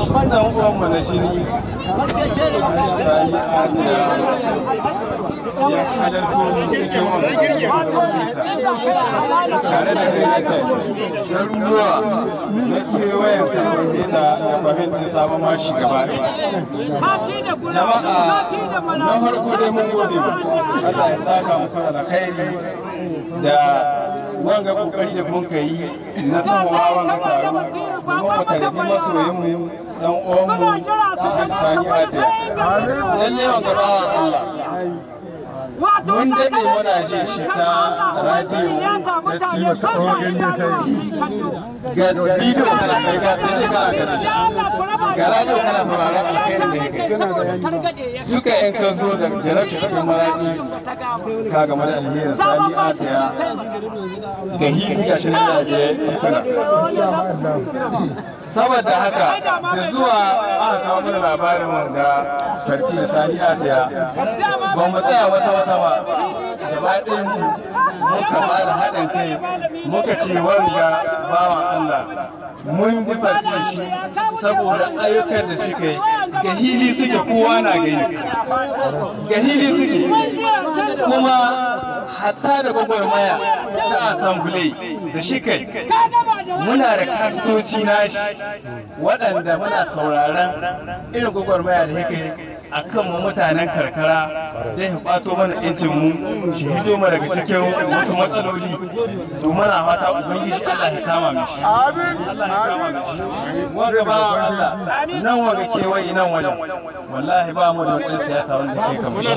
Dan uwanmu na shiri Sani Atiya ya halarto cikin wannan tare da gayyatar garuruwa na kewayen Karfin da Kwamin ɗin Sabon Mashi gaba ɗaya. Jama'a, na farko dai mun gode ba. Allah ya saka muku alkhairi da wanga kokari da mun kai na tahowa wanga taro domin mu tarbi masoyinmu, dan uwanmu Alhaji Sani Atiya. Lalle wanga bawan Allah, mun daɗe muna jin shi ta radiyo da TV, ga bidiyo kana kai, ga tele kana ganin shi, ga radiyo kana sauraron alkhairin da ya kai duka. In ka zo da jarabta cikin Maraɗi, ka gama da alherin Sani Atiya ga hili, ga shi nan da tituna. Saboda haka, da zuwa aka kawo mana labarin wanda farci da Sani Atiya, ba mu tsaya wata wata ba, gaba ɗayan mu muka ba da haɗin kai, muka ce wanga bawan Allah mun bi farci shi, saboda ayyukan da shi kai ga hili suke, kowa na gani, ga hili suke. Kuma hatta da gwagwarmaya ta assembly da shi kai, muna da kastoci nashi waɗanda muna sauraron irin gwagwarmaya da yake a kan mu mutanen karkara, da ya kwato mana yancin mu, shi hito mu daga cikin wasu matsaloli. To muna fata Ubangiji Allah ya kama mishi, Allah ya kama mishi. Wanga ba Allah nan, wanga kewaye nan wajen, wallahi ba mu da wani siyasa wanda ke kama shi,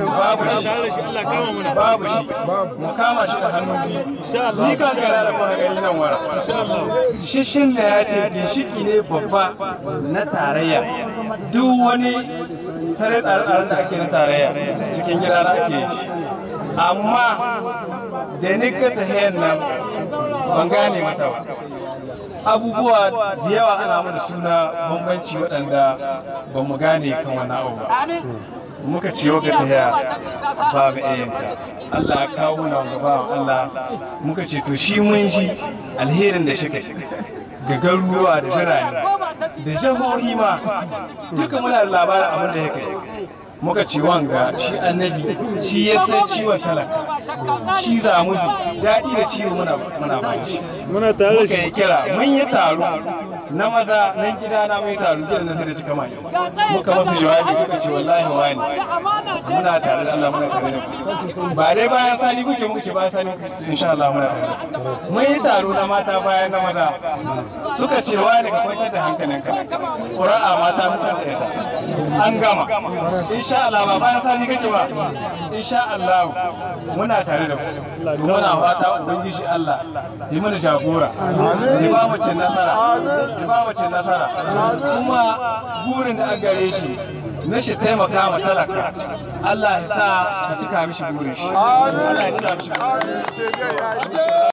babu shi, babu shi. Mu kama shi da hannu biyu. Ni kan gara da kuma gani nan wara shishin da ya ce ginshiki ne babba na tarayya. Duk wani tsare tsare-tsaren da ake na tarayya, cikin gida na ake shi. Amma da ni ka tahiyar nan, ban gane mata ba. Abubuwa da yawa ana mana suna bambanci waɗanda ba mu gane kan wani abu ba. Muka ce wa tahiya ba mu iya Allah ya kawo na gaba. Allah muka ce to shi mun ji alherin da shi kai ga garuruwa da birane da jihohi ma duka, muna da labarin abin da ya kai. Muka ce wanga shi annabi, shi ya san ciwon talaka, shi za mu bi daɗi da ciwo, muna ba shi. Muna tare. Muka yi kira, mun yi taro na maza nan gida na, mai taro gidan nan da cika mai, muka masu jawabi, suka ce wallahi wani muna tare da Allah, muna tare da ku, ba dai bayan Sani kuke, muka ce bayan Sani kuke, insha Allah muna tare. Mun yi taro na mata bayan na maza, suka ce wani ka kwantar da hankalinka, ƙura'a mata muka da ita an gama, insha Allah ba bayan Sani kake ba, insha Allah muna tare da ku. Muna fata Ubangiji Allah yi mana jagora, ya ba mu cin nasara, ya ba mu cin nasara. Kuma burin da an gare shi na shi taimaka ma talaka, Allah ya sa ya cika mishi burin shi, Allah ya cika mishi burin.